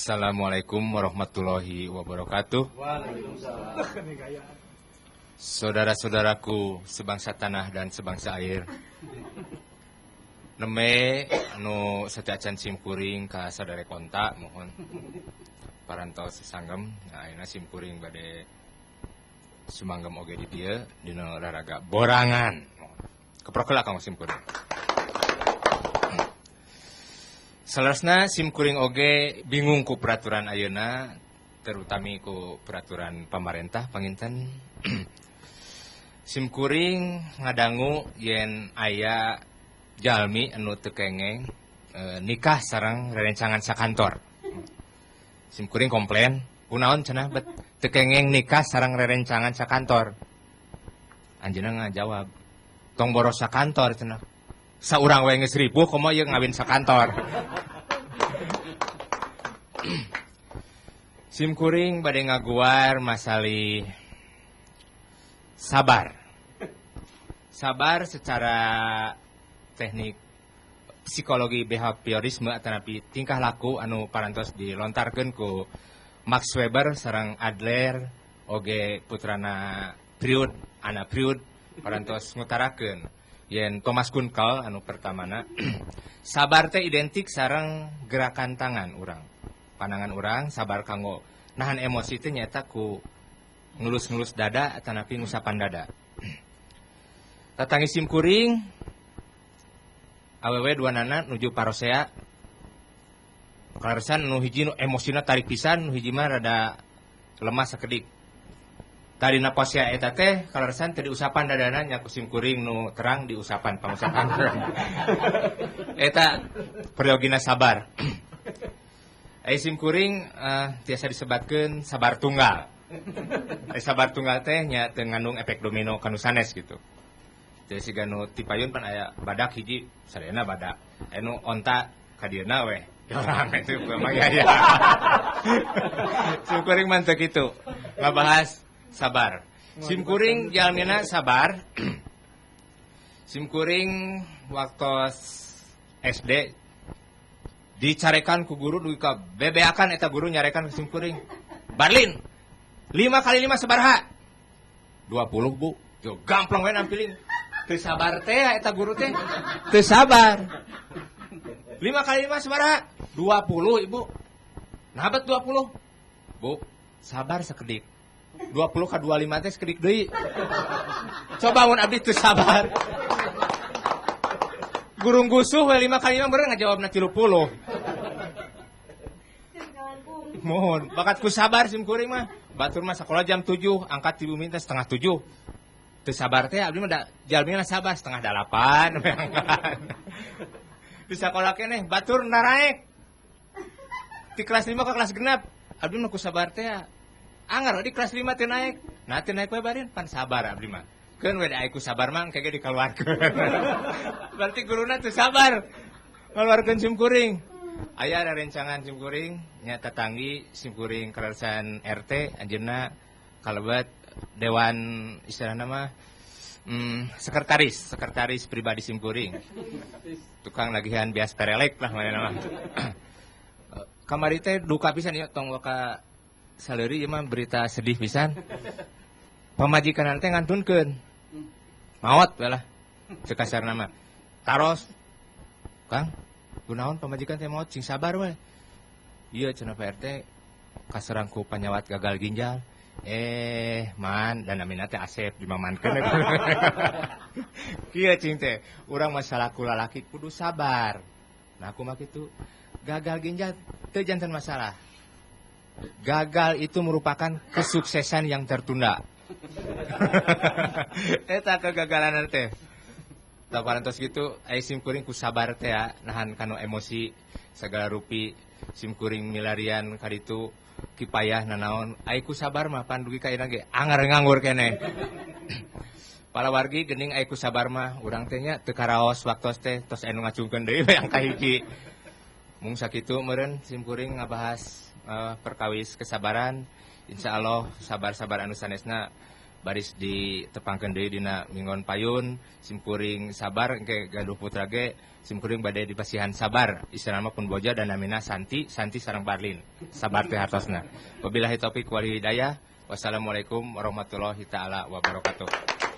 Assalamualaikum warahmatullahi wabarakatuh. Waalaikumsalam. Saudara-saudaraku sebangsa tanah dan sebangsa air. Nembe anu sateuacan simkuring ka sadare konta mohon parantos sanggem. Nah, ayeuna simkuring bade sumanggem oge di dieu dina olahraga borangan. Keprok heula kanggo simkuring. Saleresna simkuring oge bingung ku peraturan ayeuna, terutami ku peraturan pamarentah panginten. Simkuring ngadangu yen aya jalmi anu teu kengeng nikah sareng rerencangan sakantor. Simkuring komplain, kunaon cenah bet teu kengeng nikah sareng rerencangan sakantor. Anjeunna ngajawab, tong boros sakantor cenah. Saurang we geus ripuh komo ieu ngawin sakantor. Simkuring bade ngaguar masalih sabar. Sabar secara teknik psikologi behaviorisme atanapi tingkah laku anu parantos dilontarkeun ku Max Weber sareng Adler oge putrana Freud, Anna Freud parantos ngutarakeun yen Thomas Kunkel anu pertamana sabar teh identik sareng gerakan tangan urang. Panangan urang sabar kanggo nahan emosi teh nyaeta ku ngelus-ngelus dada atanapi ngusapan dada. Tatangi simkuring awewe dua nana nuju parosea. Kaleresan nu hiji nu emosina tarik pisan, nu hiji mah rada lemah sakedik. Tadina posea eta teh kaleresan teu diusapan dadana nya ku simkuring nu terang diusapan pangusapan. Eta periogina sabar. Ai simkuring tiasa disebatkeun sabar tunggal. Ai sabar tunggal teh nya teu ngandung efek domino kanu sanes gitu. Jadi siga nu tipayun pan aya badak hiji sadayana badak. Aya nu onta ka dieuna weh. Orang itu memang ya ya. Simkuring mah teu kitu. Ngabahas sabar. Simkuring jalmina sabar. Simkuring waktos SD dicarekan ku guru dugi ka bebeakan eta guru nyarekan ku simkuring. Barlin 5 kali 5 sabaraha? 20 Bu. Yo gamplong we nampiling. Teu sabar teh eta guru teh. Teu sabar. 5 kali 5 sabaraha? 20 Ibu. Nah bet 20. Bu, sabar sakedik. 20 ka 25 teh sakedik deui. Coba mun abdi teu sabar. Gurung gusuh we 5 kali 5 beureun ngajawabna 30. Mohon, bakat ku sabar sim kuring mah. Batur mah sakola jam 7, angkat ti bumi teh setengah 7. Teu sabar teh abdi mah da jalmina sabar setengah 8 we angkat. Di sakola keneh batur naraek. Di kelas 5 ke kelas genap, abdi mah ku sabar teh angar di kelas 5 teh naik. Nah teh naik we barin pan sabar abdi mah. Keun we da ku sabar mah engke ge dikaluarkeun. Berarti guruna teu sabar ngaluarkeun sim kuring. Aya rerencangan sim kuring nya tatanggi sim kuring kaleresan RT anjeunna kalebet dewan istilahna mah sekretaris pribadi sim kuring. Tukang nagihan bias perelek lah manehna mah. Kamari teh duka pisan ieu tong waka saleuri ieu mah berita sedih pisan. Pamajikan teh ngantunkeun. Maot we lah cek kasarna mah. Taros Kang, kunaon pamajikan teh maot sing sabar we. Ieu cenah Pak RT kaserang ku panyawat gagal ginjal. Man dan namina teh Asep dimamankeun. Kieu cing teh, urang masalah ku lalaki kudu sabar. Nah aku mah kitu. Gagal ginjal teu janten masalah. Gagal itu merupakan kesuksesan yang tertunda. Eta kegagalan teh. Tah parantos kitu ai simkuring ku sabar teh ya, nahan kanu emosi segala rupi simkuring milarian kaditu kipayah nanaon ai ku sabar mah pan dugi ka ayeuna ge angar nganggur keneh. Para wargi geuning ai ku sabar mah urang teh nya teu karaos waktos teh tos anu ngacungkeun deui we angka hiji. Mung sakitu meureun simkuring ngabahas perkawis kesabaran. Insyaallah sabar-sabar anu sanesna Baris ditepangkeun deui dina minggon payun. Simkuring sabar, engke gaduh putra ge simkuring bade dipasihan sabar. Istilahna mah pun boja dan namina Santi, Santi sareng Barlin. Sabar teh hartosna. Wabillahi taufik wal hidayah. Wassalamualaikum warahmatullahi taala wabarakatuh.